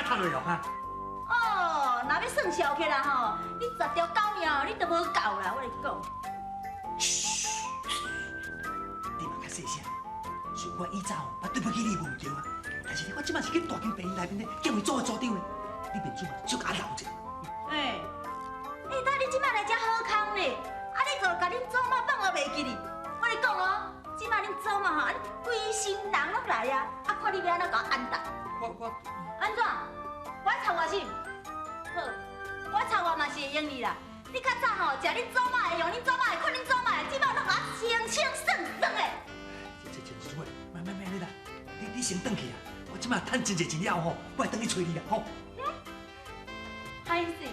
踢落哦哈。哦，若欲算數起來吼，你10條狗命你都無夠啦，我來講。噓，你嘛較細聲。雖然我以早吼，對不起你無毋對啊，但是我這擺是去大間病院內面咧，見位做的組長咧，你面子嘛小可留者。欸，欸，但你這擺來遮好康咧，啊，你就共恁祖媽放我袂記哩。我咧講哦，這擺恁祖媽吼，啊，規身人攏來啊，啊，看你欲按怎共我安搭。我按怎？我插我是？好，我插我嘛是會用你啦。你較早吼，食恁祖媽的，用恁祖媽的，睏恁祖媽的，這擺攏共我清清算算的。這這這，莫莫莫你啦，你先轉去啊！我這擺趁真濟錢了後吼，我會轉去揣你啦，吼。歹勢，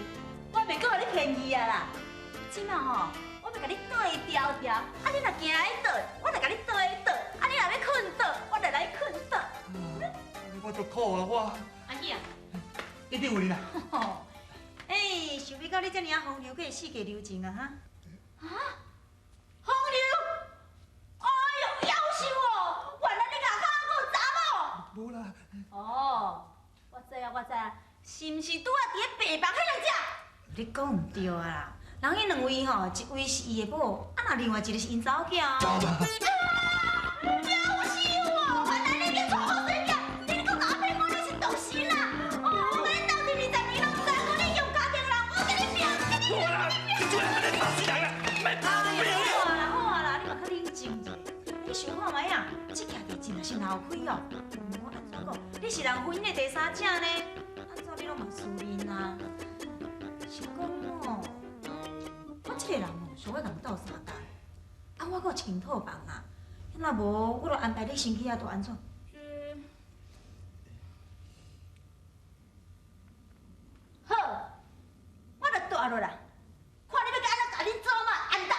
我袂閣予你便宜啊啦！這擺吼，我欲共你對調調，啊你若行會倒，我就共你對倒；啊你若欲睏倒，我就來睏倒。我足苦啊，我。阿喜啊，一定有你啦。欸，想欲到你遮爾仔風流，閣會四界留情啊哈？啊？風流？哎喲，夭壽哦！原來你外口閣有查某？無啦。哦，我知啊，我知啊，是毋是拄仔佇咧病房彼兩隻？你講毋對啊啦！人彼兩位吼，一位是伊的某，啊，若另外一個是𪜶查某囝。夭壽哦！原來你叫娶好勢囝，你閣共我騙講你是獨身啊！哦，我共你鬥陣20年攏毋知講你用家庭人，我共你拼，共你拼！好啦，你做啥你打死人啊！免哎呦，好啊啦，好啊啦，你嘛較冷靜者。你想看覓啊？這件代志若是鬧開哦，我按怎講？你是人婚姻的第三者呢？按怎你攏嘛輸面啊？是講哦，我這個人哦，上愛共鬥相共。啊，我閣有一間套房啊，若無，我就安排你先去遐住，按怎？好，我就蹛落來，看你欲按怎共恁祖媽按搭。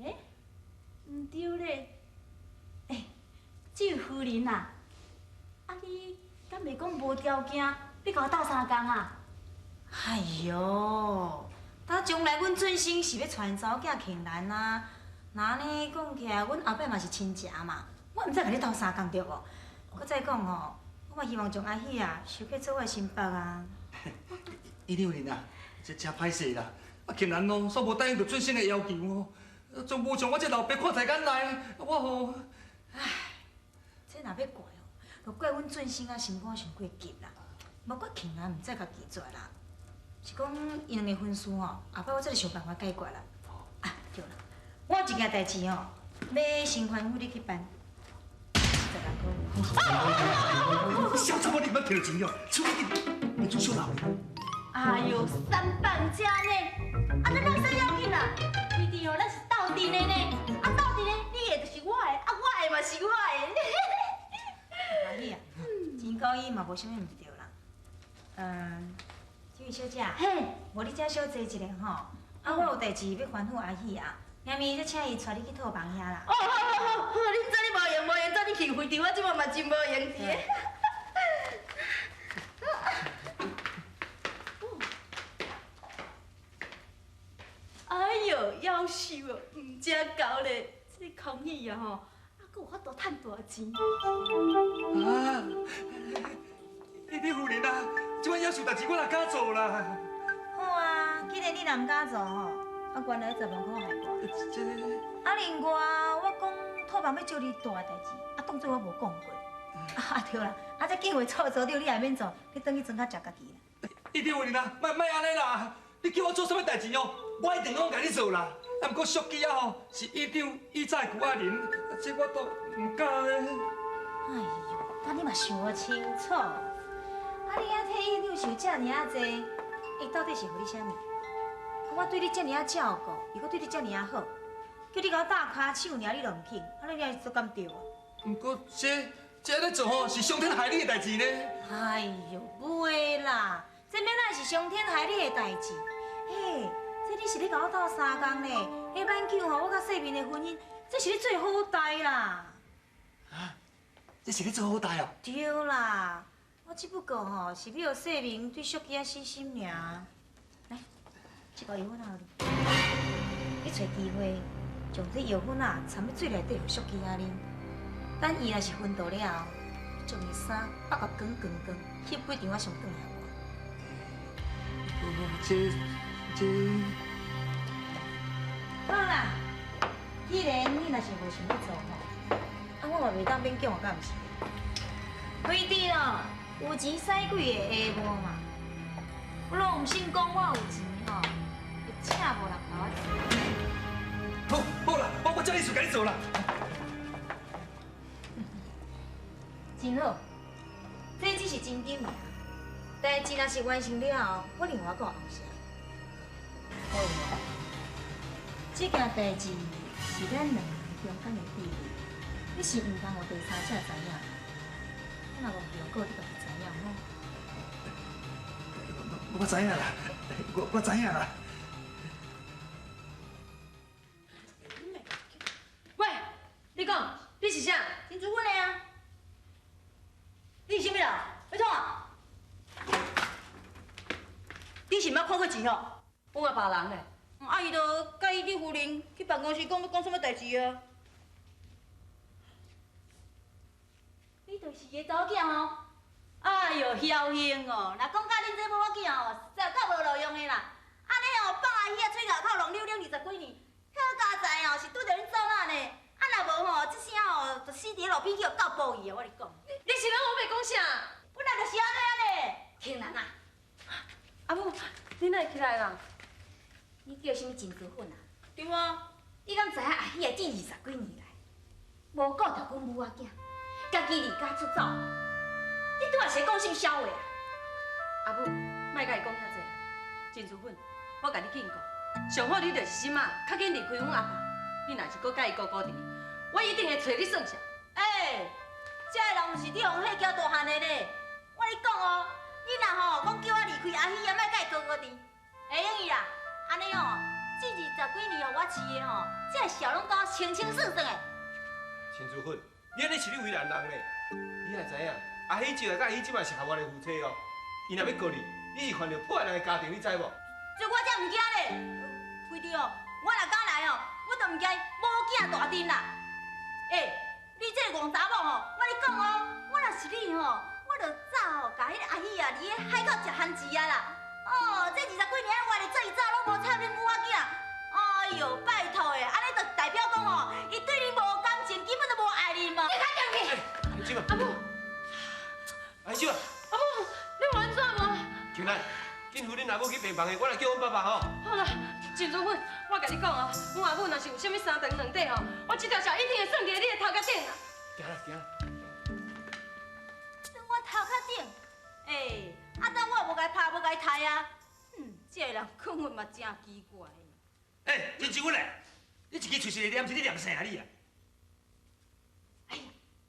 欸，毋對咧，欸，這位夫人啊，啊你敢袂講無條件，欲共我鬥相共啊？哎喲，打將來阮俊生是欲娶𪜶查某囝慶蘭啊，若按呢講起來，阮後擺嘛是親情嘛，我毋使共你鬥相共對無？閣再講吼，我嘛希望將阿喜啊收去做我的新婦啊。伊夫人啊，這真歹勢啦！啊，慶蘭哦，煞無答應著俊生的要求哦，總無將我這老爸看在眼內，我吼…… 唉，這若欲怪哦，就怪阮俊生啊心肝傷過急啦，無怪慶蘭毋知共拒絕啦。是講𪜶兩个婚事吼，後擺我再來想辦法解決啦。啊，對啦，我有一件代誌吼，欲先吩咐你去辦，10萬塊。小查某你毋捌提著錢哦，手緊，你做小老。哎喲，三放遮呢，啊，咱有啥要緊啊？畢竟哦，咱是鬥陣的呢，啊，鬥陣的，你的就是我的，啊，我的嘛是我的。阿喜啊，錢交易嘛無啥物毋對啦。嗯，這位小姐，嘿，無你遮小坐一下吼，啊，我有代誌欲吩咐阿喜啊，明暝才請伊帶你去套房遐啦。哦，好好好，好，恁知你無閒無閒，早你去會場，我這擺嘛真無閒佇。哎喲，夭壽哦，毋食厚咧，這個空氣啊吼，啊，閣有法度趁大錢。啊！你夫人啊，這款夭壽代誌我若敢做啦。好啊，既然你若毋敢做吼，啊，原來10萬塊害我。這……啊，另外我講套房欲借你蹛的代誌，啊，當做我無講過。啊對啦，啊這計劃做組長你也免做，你轉去莊跤食家己啦。伊夫人啊，莫莫按呢啦！你叫我做啥物代誌哦，我一定攏共你做啦。啊，毋過淑姬啊吼，是院長以早的舊愛人，這我都毋敢咧。哎喲，啊你嘛想清楚，啊你遐替院長想遮爾仔濟，伊到底是予你啥物？我對你遮爾仔照顧，伊閣對你遮爾仔好，叫你共我搭跤手爾，你都毋肯，啊你還是做敢對啊？毋過這按呢做吼，是傷天害理的代誌呢。哎喲，袂啦，這欲按怎是傷天害理的代誌？嘿，這你是咧共我鬥相共咧？彼挽救吼，我佮世民的婚姻，這是咧做好代啦。啊，這是咧做好代哦？對啦，我只不過吼是欲予世民對淑姬仔死心爾。來，這包藥粉仔予你，你揣機會將這藥粉仔摻佇水內底，予淑姬仔啉。等伊若是昏倒了後，将伊衫剥甲光光光，翕几张我上转来无？这。好啦，既然你若是无想欲做吼，啊，我嘛袂当勉强，敢毋是？开伫咯，有钱使鬼会下无嘛？我拢毋信讲我有钱吼，会请无人共我做。好，好啦，我照意思共你做啦。真好，这只是真金尔。代志若是完成了后，我另外阁有后事。好无？这件代志是咱两个人中间的秘密，你是毋通予第三者知影。我若无后果，你家己知影吼。我知影啦，我知影啦。喂，你讲，你是啥？陈淑芬的啊。你是啥物人？欲创啊？你是毋捌看过钱哦？阮阿别人咧。啊，伊就佮伊你夫人去办公室讲欲讲啥物代志啊？你就是伊的查某囝吼？哎哟，侥幸哦！若讲甲恁这某仔囝吼，实在有够无路用的啦。按呢哦，放阿喜仔喙外口弄溜溜20几年，好佳哉哦，是拄著恁祖母呢。啊，若无吼，这声吼，就死伫路边去予狗哺去啊！我跟你讲。你是咧乌白讲啥？本来就是按呢按呢。庆兰啊，阿母，你哪会起来啦？你叫啥物珍珠粉啊？对啊。你敢知影阿喜啊，这20几年来，无顾著阮母仔囝，家己离家出走。你拄仔是咧讲啥物痟话啊？阿母，莫共伊讲遐济。珍珠粉，我共你警告，上好你就是这马较紧离开阮阿爸。你若是阁佮伊勾勾缠，我一定会揣你算账。欸，这个人毋是你予吓娇大汉的呢。我跟你讲哦，你若吼讲叫我离开阿喜啊，莫佮伊勾勾缠，会用伊啦。按呢吼，这20几年予我饲的吼，这个笑拢甲我清清爽爽的。陈淑芬，你按呢是咧为难人呢？你也知影，阿喜姐佮阿喜这嘛是合约的夫妻哦。伊若欲告你，你是犯著破坏人的家庭，你知无？这我才毋惊咧。非得哦，我若敢来哦，我就毋惊母囝大阵啦。欸，你这个戆查某吼，我跟你讲哦，我若是你吼，我就早吼共彼个阿喜啊，伫咧海口食番薯啊啦。哦，这20几年我咧做伊早拢无插恁母仔囝。哎哟，拜托的，按呢就代表讲吼，伊对你无感情，根本就无爱你嘛。你较进去。阿姊，阿母，阿姊，阿母，你有按怎无？庆兰，紧扶恁阿母去病房的，我来叫阮爸爸吼。好啦，珍珠粉，我共你讲哦，阮阿母若是有啥物三长两短吼，我这条线一定会算伫你的头壳顶啦。行啦，行啦。算我头壳顶？欸，啊，但我也无共伊拍，无共伊刣啊。哼，这个人讲话嘛真奇怪。欸，珍珠粉咧，你一支喙齿咧念，是咧念啥啊你啊？哎呀，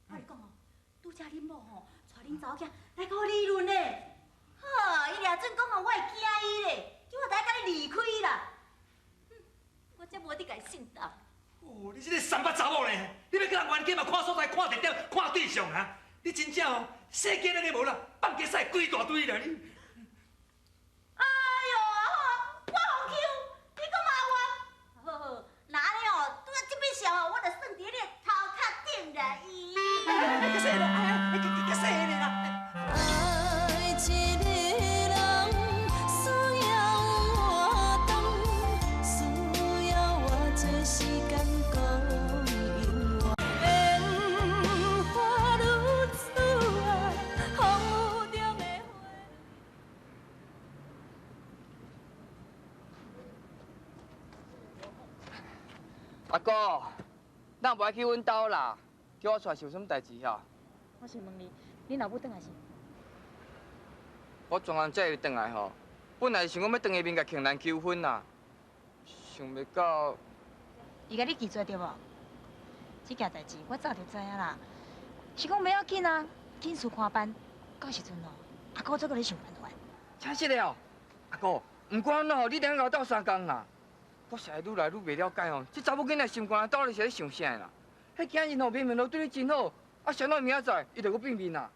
我跟你讲哦，拄才恁某吼，带恁查某囝来共我理论咧。哈，伊掠准讲吼，我会惊伊咧，叫我来共你离开啦。哼，我才无得共伊信当。哦，你这个三八查某咧，你欲共人冤家嘛看所在、看地点、看对象啊？你真正哦，世间安呢无啦，放鸡屎规大堆啦你。哎哟，我予 Q，你阁骂我？好好，若按呢哦，拄仔这笔账哦，我就算伫你的头壳顶啦。咦。较细啦，哎，较细咧啦。爱一个人需要活动，需要偌济时间讲永远。烟花女子啊，风雨中的花。阿哥，咱无爱去阮兜啦，叫我出来是有啥物代志遐？我是问你，恁老母转来是？我专工载伊转来吼，本来是想讲欲当伊面共庆兰求婚啦，想袂到。伊共你拒绝对无？这件代志我早就知影啦，是讲袂要紧啊，紧事看办，到时阵哦，阿哥再阁咧想办法。真实的哦，阿哥，毋管按怎吼，你一定共我斗相共啦。我实在愈来愈袂了解吼，这查某囡仔心肝到底是咧想啥啦？彼今日吼明明都对你真好，啊，谁人明仔载伊就阁变面啦？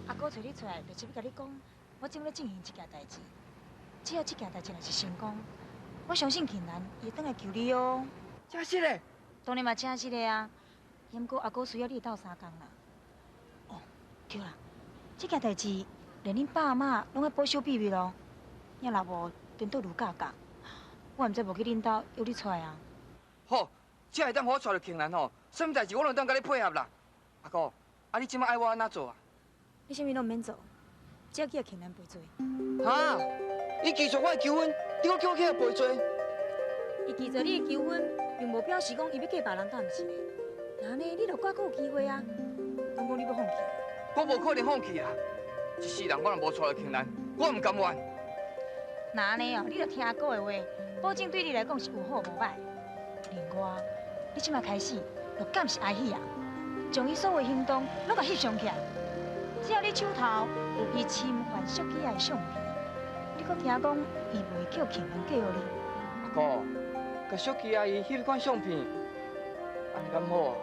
阿哥揣你出来，就是欲共你讲，我正咧进行这件代志。只要这件代志若是成功，我相信庆兰伊会转来求你哦。真实的？当然嘛真实的啊！不过阿哥需要你斗相共啦。对啦，這件代誌連恁爸媽攏愛保守秘密哦。也若無顛倒如價格，我毋知無去恁兜約你出來啊。好，這會當予我娶著慶蘭吼，啥物代誌我攏當佮你配合啦。阿姑，啊你這馬愛我按怎做啊？你啥物攏毋免做，只要去共慶蘭賠罪。哈？伊拒絕我的求婚，你閣叫我去共賠罪？伊拒絕你的求婚，並無表示講伊欲嫁別人，敢毋是呢？那按呢，你就閣閣有機會啊！敢講你欲放棄？我無可能放棄啦！這世人我若無娶著慶蘭，我毋甘願。那按呢哦，你著聽阿姑的話，保證對你來講是有好無歹。另外，你這馬開始就監視阿喜啊，將伊所有行動攏共翕相起來。只要你手頭有伊侵犯淑姬仔的相片，你閣驚講伊袂叫慶蘭嫁予你？阿姑，共淑姬仔伊翕款相片，按呢敢好？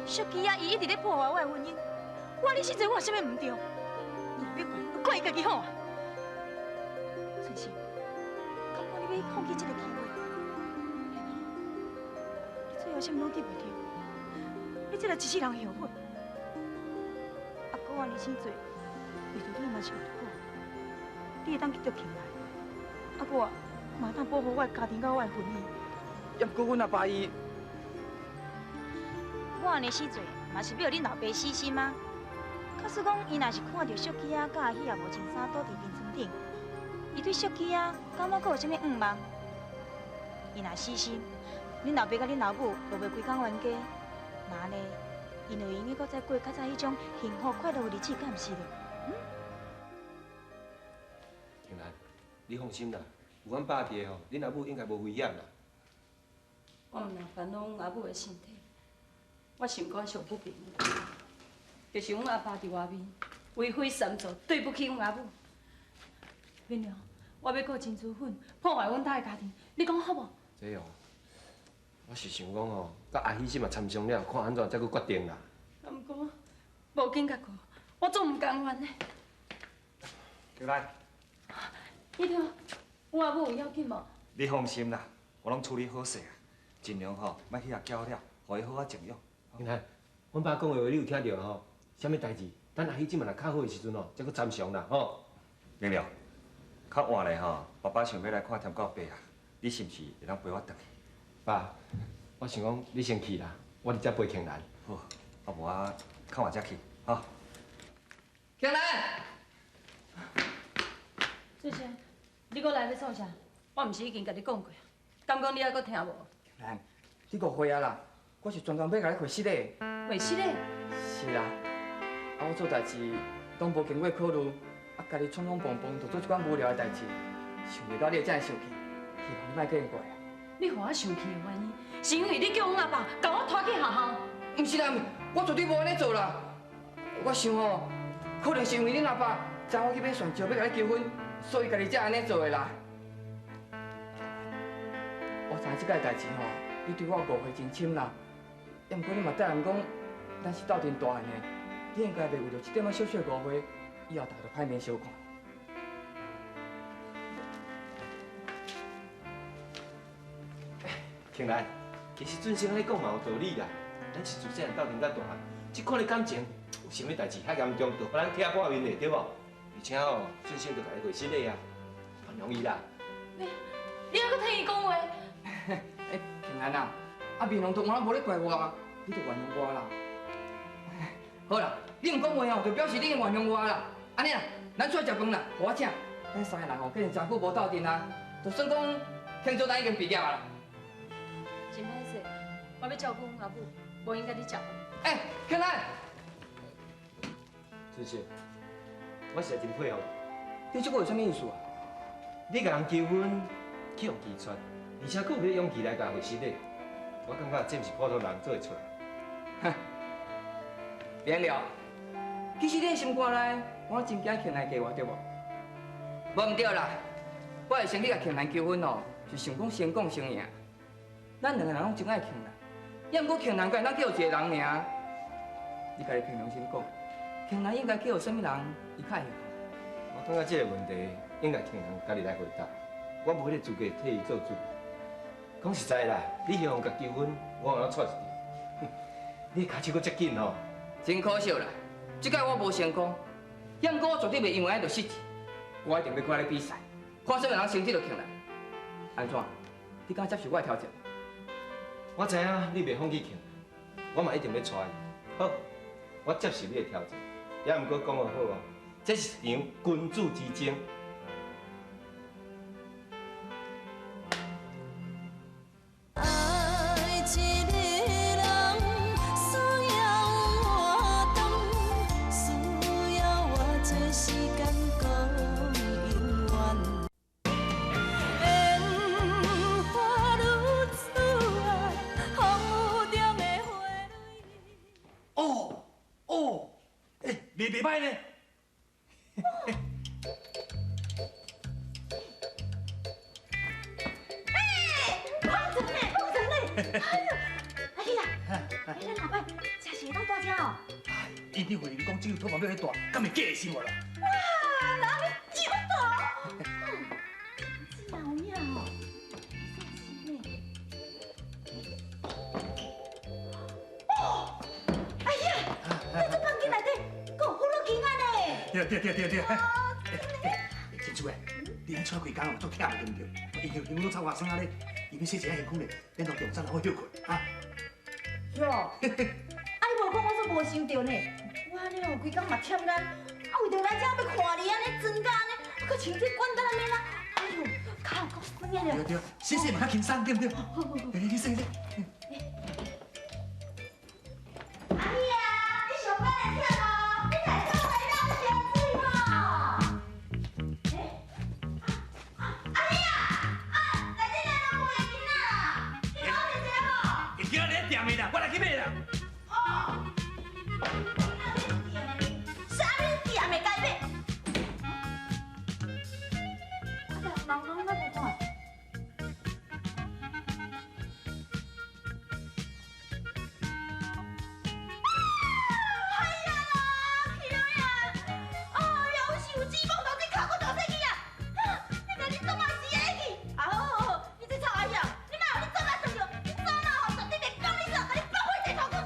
淑姬仔伊一直咧破壞我的婚姻，我你實在我有啥物毋對？你若欲怪，就怪伊家己好啊！春生，敢講你欲放棄這个機會？你最後啥物攏得袂著，你這个一世人會後悔。阿姑按呢生做，為著你嘛是為著我，你會當得著慶蘭，啊我嘛會當保護我的家庭佮我的婚姻。也毋過阮阿爸伊，我按呢死做，嘛是欲予恁老爸死心啊。假使講伊若是看著淑姬仔佮阿喜也無穿衫倒佇眠床頂，伊對淑姬仔敢猶閣有啥物願望？伊若死心，恁老爸佮恁老母就袂規工冤家。那按呢，𪜶就會用得閣再過較早彼種幸福快樂的日子，敢毋是咧？嗯？慶蘭，你放心啦，有阮爸佇的吼，恁阿母應該無危險啦。我毋但煩惱阮阿母的身體，我心肝上不平的，就是阮阿爸佇外面為非三做，對不起阮阿母。明良，我欲告珍珠粉破壞阮兜的家庭，你講好無？這哦，我是想講吼，佮阿喜這馬參詳了，看按怎才閣決定啦。啊，毋過無緊共告，我總毋甘願的。慶蘭，醫生，阮阿母有要緊無？你放心啦，我攏處理好勢啊，盡量吼，莫去共攪了，予伊好好靜養。慶蘭，阮爸講的話你有聽著吼？啥物代誌，等阿喜這馬若較好的時陣吼，才閣參詳啦吼。明良，較晚咧吼，爸爸想欲來看添到爸啊，你是毋是會當陪我轉去？爸，我想講你先去啦，我佇遮陪慶蘭。好，啊無我較晚才去，吼。慶蘭，俊生，你閣來欲創啥？我毋是已經共你講過啊，敢講你猶閣聽無？慶蘭，你誤會啊啦，我是專工欲共你回失禮。回失禮？是啦，啊我做代誌攏無經過考慮，啊家己衝衝蹦蹦就做這款無聊的代誌，想袂到你會這樣生氣，希望你莫見怪啊。你予我生氣的原因，是因為你叫阮阿爸共我拖去學校。毋是啦，我絕對無按呢做啦。我想吼，可能是因為恁阿爸知我去買蒜椒欲共你求婚，所以家己才按呢做的啦。我知影這個代誌吼，你對我誤會真深啦。也毋過你嘛答應講，咱是鬥陣大漢的，你應該袂為著這點仔小小的誤會，以後大家就歹面相看。慶蘭，其實俊生按呢講嘛有道理啦。咱是自細漢鬥陣到大漢，這款的感情有啥物代誌遐嚴重，就予咱拆破面的，對無？而且吼，俊生就共你回失禮啊，原諒伊啦。你猶閣替伊講話？欸，慶蘭啊，啊面容都原來無咧怪我，你就原諒我啦。好啦，你毋講話哦，就表示你已經原諒我啦。按呢啦，咱出來食飯啦，予我請。咱三个人吼，既然真久無鬥陣啊，就算講慶祝咱已經畢業啊啦。真歹勢，我欲照顧阮阿母，無閒共你食飯。欸，慶蘭，俊生，我實在真佩服你。你這句有啥物意思啊？你共人求婚，去予拒絕，而且閣有彼勇氣來共回失禮，我感覺這毋是普通人做會出來。免了，其實你的心肝內，我真驚慶蘭嫁我，對無？無毋對啦，我會先去共慶蘭求婚哦，是想講先講先贏。咱兩個人攏真愛慶蘭，也毋過慶蘭敢會當嫁予一個人爾。你家己憑良心講，慶蘭應該嫁予啥物人，伊較會幸福？我感覺這個問題應該慶蘭家己來回答，我無彼個資格替伊做主。講實在啦，你向共求婚，我有哪掣一條？你跤手閣遮緊吼，真可惜啦，這擺我無成功，也毋過我絕對袂因為按呢就失志，我一定欲閣來比賽，看啥物人成績就起來。按怎？你敢接受我的挑戰？我知影你袂放棄強，我嘛一定欲帶伊。好，我接受你的挑戰，也毋過講予好哦，這是一場君子之爭。愛一个人需要活動，需要偌濟時間講永遠。煙花女子啊，風雨中的花蕊。哦哦，欸，袂歹呢。哎呦，阿兄啊，哎，咱后摆真是會當蹛遮哦。院長夫人講，這間套房欲咧大，敢會假的生活啦？哇，哪會這麼大？真有影哦，哦，哎呀，你這房間內底閣有呼嚕機仔呢？對對對對對。真主啊，你出幾工哦，足忝的對毋對？因為身軀攏臭外酸仔咧，伊欲洗一下身軀咧，咱就中餐好歇睏啊。喲，啊你無講我煞無想著呢。我按呢哦，規工嘛忝咱，啊為著來遮欲看你按呢妝甲按呢，啊閣穿這管甲按呢啦，哎喲，跤夠酸了。對對，洗洗嘛較輕鬆，對毋對？來你洗洗。阿妹啊，你上班會忝哦，你來做伙鬥燒水吼。阿妹啊，啊，內底來攏無會囡仔啦，你講一下無？會記得你喺店的啦，我來去買啦。哦，啥物店的該買？啊，人人哪無看？哎呀啦，起來啊！哎呀，我受脂肪頭這尻骨大細去啊！你共恁祖媽死下去！啊好好好，你這臭阿兄，你莫予恁祖媽算著，恁祖媽吼絕對袂放你走，共你放火這頭殼。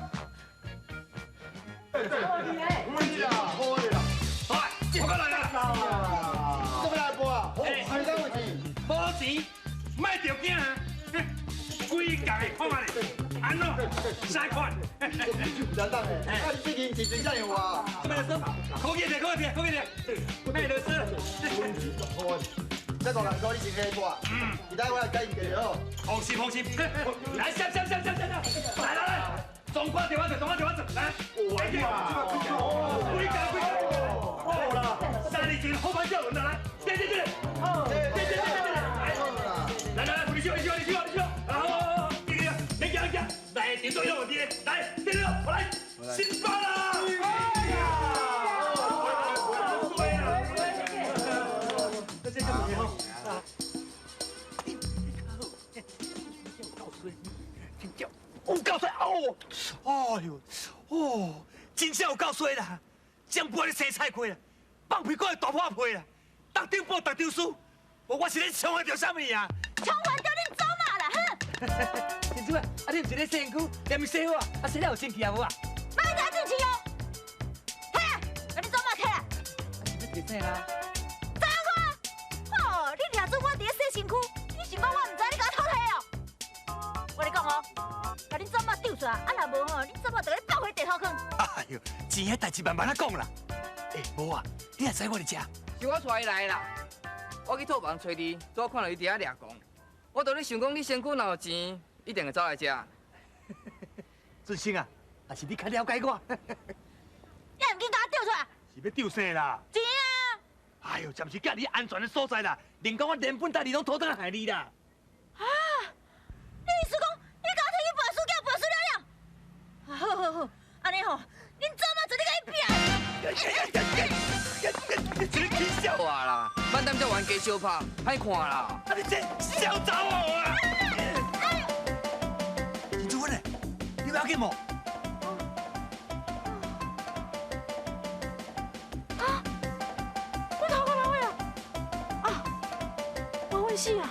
我過來啦！做咩來播啊？哦，係單位錢。無錢，莫著驚啊！規共的看覓，按怎？三款。唔簡單的，啊你最近錢錢遮爾偌？莫啰嗦，可以的，可以的，可以的，莫啰嗦。這五萬塊你先起播，其他我來解決就好。放心放心，來，閃閃閃閃閃，來來來，總款電話做，總款電話做，來。哇！規共規共。好啦，三年前好板叫輪啦，來，對對對，對對對對對，來來來，你笑你笑你笑你笑，好好好，對對，免驚免驚，來，點做一個問題，來，對對，我來，新發啦！哎呀，對啊，這這這好。有夠衰哦！哎呦，哦，真正有夠衰啦！前輩咧生菜虧啦，放屁股會大破屁啦，逐場報逐場輸，無我是咧創犯著啥物啊？創犯著恁祖媽啦！哼！珍珠啊，啊你毋是咧洗身軀，連面洗好啊，啊洗了有清氣啊無啊？莫再進去哦！起來，共恁祖媽起來！啊是欲提醒啦？怎看？哦，你掠准我佇咧洗身軀，你想講我毋知你共我偷摕哦？我跟你講哦，共恁祖媽丟出來，啊若無吼，恁祖媽就共你放回地頭坑。哎呦，錢的代誌慢慢仔講啦。欸，無啊，你也知我佇遮？是我帶伊來的啦。我去套房揣你，拄好看著伊佇遐掠狂。我著咧想講，你身軀若有錢，一定會走來遮。俊生啊，也是你較了解我。你毋緊共我丟出來？是欲丟啥啦？錢啊！哎呦，暫時寄你安全的所在啦，連講我連本帶利攏討轉來害你啦。啊！你意思講，你共我提去跋輸，叫跋輸了了？啊，好好好，按呢吼，恁祖媽絕對共你拼！你這個起笑我啦，慢等才玩家相拍，歹看啦。啊，你這小查某啊！陈主任嘞，你不要緊無？啊！我頭殼哪位啊？啊！我會死啊！